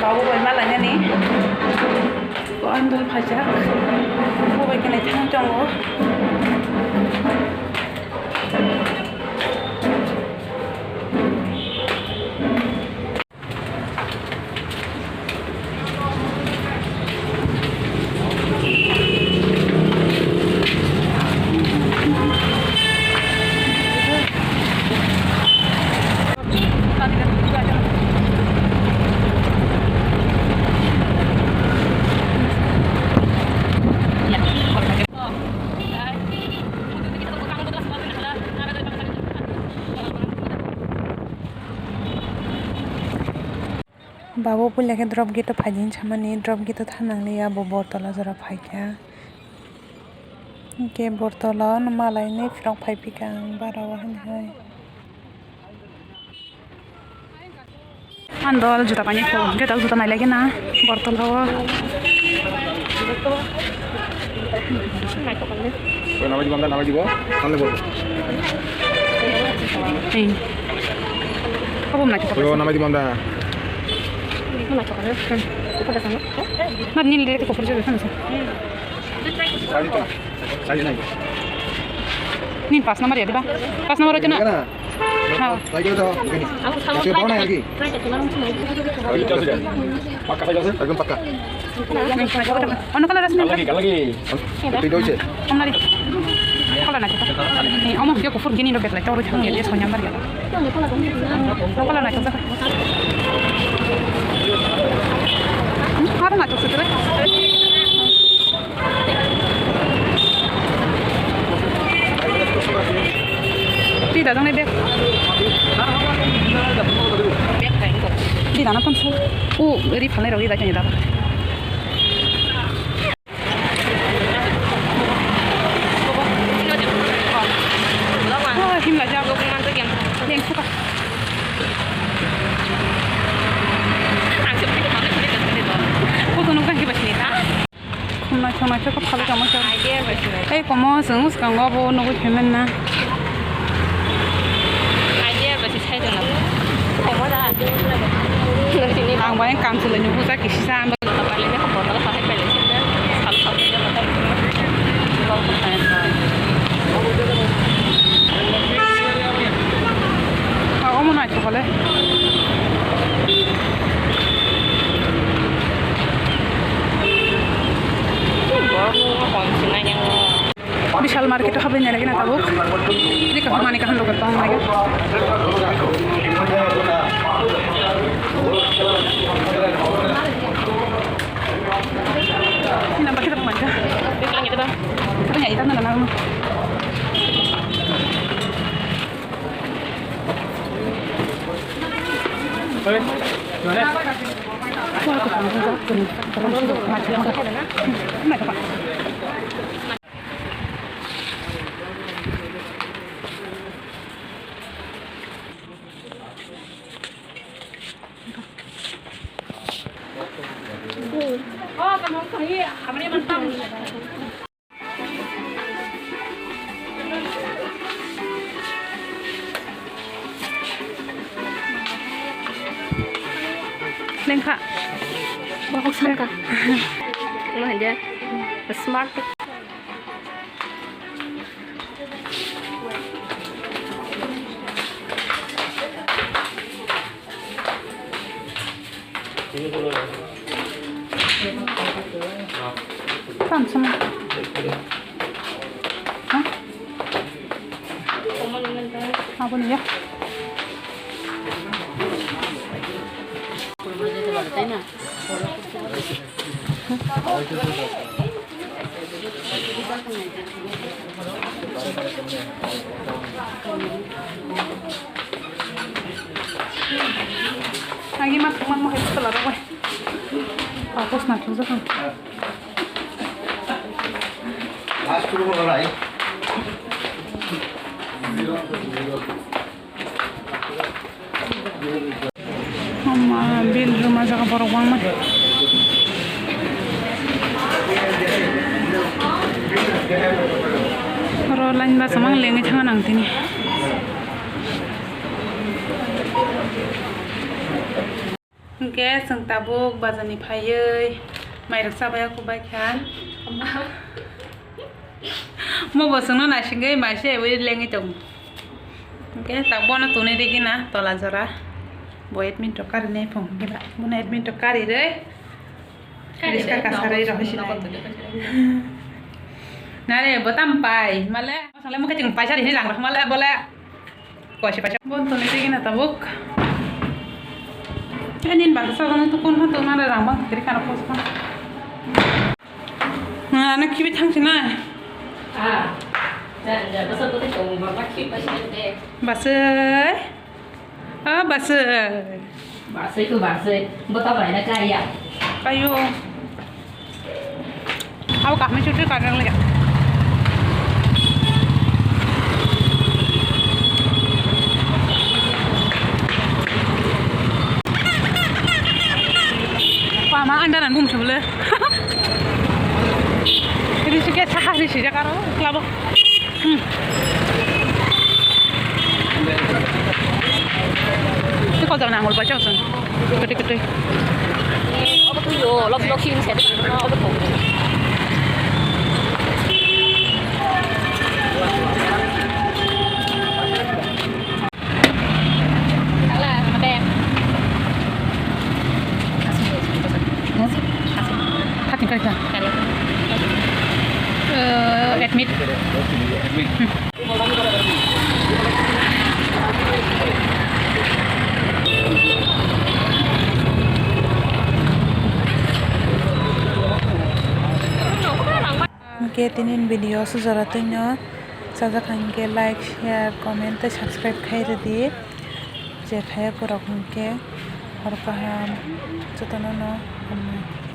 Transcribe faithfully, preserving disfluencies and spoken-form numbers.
Abo bai ma lainani. Ko ang dol phaijak. Bo bai khe naithok tongo. Babo puila khe drop gate o phaidi hinwi samani, drop gate o thang nangliya, bo Bortola jora phaikha. Hinkhe Bortola o malainwi phirok phaiphikha ang bara o haino hai. Ang dol juta painani kho, hinkhe dol juta nailaikheno Bortola o. Oye, namai dibo, namai dibo. Tamle bol. Ei. Abo mwnai chukar. Oye, namai dibo, namai. Mwnai chukar. Mar nini lele ko purjo kan sa. Sari to. Sari nai. Nini pas number ya, diba? Pas number hoy na? Diba na? Ha. Cycle to, okay. Cycle to, na yagi. Pakka cycle ase? Ekdom pakka. Ono color ase na? Kalagi, kalagi. Twi doise. Ono ri. Color na chota. Ni omo video ko fur gini ro betlai to ro thang ye so nyambar ya. Ono color na chota. Hmm, color na chota. Twi da jang nai bag. Twi da na tong sa. O ri phalnai rok ri da khe da. Oh, himla jak. Yang suka. Foto nukjak hiba sini ta. Khum naithok naithok khe phalwi tongma khe. Idea bai se. Ei komo chwng swkango bo nugwi phaimani na. Idea bai se sai tongna. Komo da. Ang bai kam chwlai nukjak kisa. Sal sal. Omo naithok le. Bishal market o habwi nai lagi na tabuk. Ni kaham mani kaham dogan tong lagi. Ni number kita pemanja. Kita yang itu bang. Kita yang itu mana nama? Lengkha. Bakok sangka. Lo hanja. Smart. Tam sama. Hah? Aboni ya. Ang ima thangma mo hai tola rok bai. Pakos na thangjakha. Ama bill rwma jaga borok bangma. Oro line bus samang lengwi thangna nang tini. Hwnkhe chwng tabuk bazar ni phaiwi mairok chabai ya kubai kha. Mo bo chwngno naisingwi mai se wi lengwi tongo. Hwnkhe tak bono tonwi rigi na tola jora. Bo admit rok karinai phung hwnkhe ba. Bono admit rok karirwi. Riska kasarwi rw si nai. Nare bo tam pai male. Masale mukhe chwng paisa rini rang rw male bole. Koise paisa. Bon toni tigi na tabuk. Ani bangsa jani tukun ha to nare rang bang kiri kana pos pa. Na na kibi thang sina. Ah. Ja ja basa to to ma ba kibi paisa de. Basai. Ah, basai. Basai ko basai. Bota bai na kaya. Kayo. Abo kahmai chutu kanang le. Pama anda nan bum chule. Risi ke saha risi jakaro klabo. Hmm. Tei kok jagna angul bai chao chwng. Kwtwi kwtwi. Obo twi o, lok lok sing se, obo thok. Hating kaisa. Eh, admit. Hwnkhe tini video sujara twino chajak kha hwnkhe like, share, comment tei subscribe khai rwdi. Je phai borok hwnkhe hor kaham jotono no hambai.